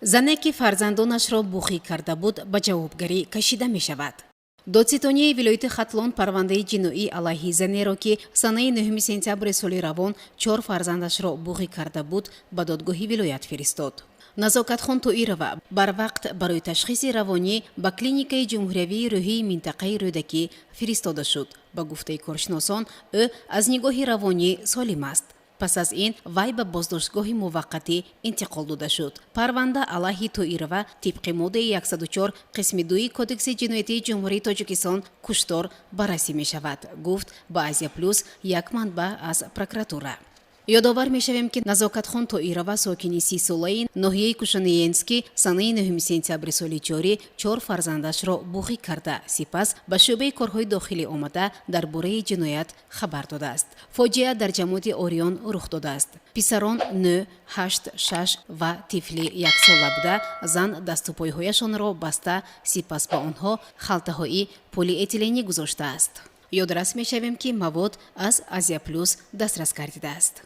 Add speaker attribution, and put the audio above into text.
Speaker 1: Зане, ки фарзандонашро бухӣ карда буд, ба ҷавобгарӣ кашида мешавад. Додситонияи вилояти Хатлон парвандаи ҷиноӣ алайҳи занеро, ки санаи 9 сентябри соли равон чор фарзандашро буғӣ карда буд, ба додгоҳи вилоят фиристод. Назокатхон Тоирова барвақт барои ташхиси равонӣ ба клиникаи ҷумҳуриявии рӯҳии минтақаи Рӯдакӣ фиристода шуд. Ба гуфтаи коршиносон, ӯ аз нигоҳи равонӣ солим аст. Пас аз ин вай ба боздоштгоҳи муваққатӣ интиқол дода шуд. Парванда алайҳи Тоирова тибқи моддаи 104 қисми 2 Кодекси ҷиноятии Ҷумҳурии Тоҷикистон, куштор, баррасӣ мешавад, гуфт ба Азия Плюс як манбаъ аз прокуратура. Ёдовар мешавем, ки Назокатхон Тоирова, сокини 30-солаи ноҳияи Кушониенский, санаи 9 сентябри соли ҷорӣ чор фарзандашро буғӣ карда, сипас ба шӯъбаи корҳои дохилӣ омада, дар бораи ҷиноят хабар додааст. Фоҷиа дар ҷамоати Ориён рух додааст. Писарон 9, 8, 6 ва тифли яксола буда, зан дасту пойҳояшонро баста, сипас ба онҳо халтаҳои полиэтиленӣ гузоштааст. Ёдрас мешавем, ки мавод аз Азия Плюс дастрас гардидааст.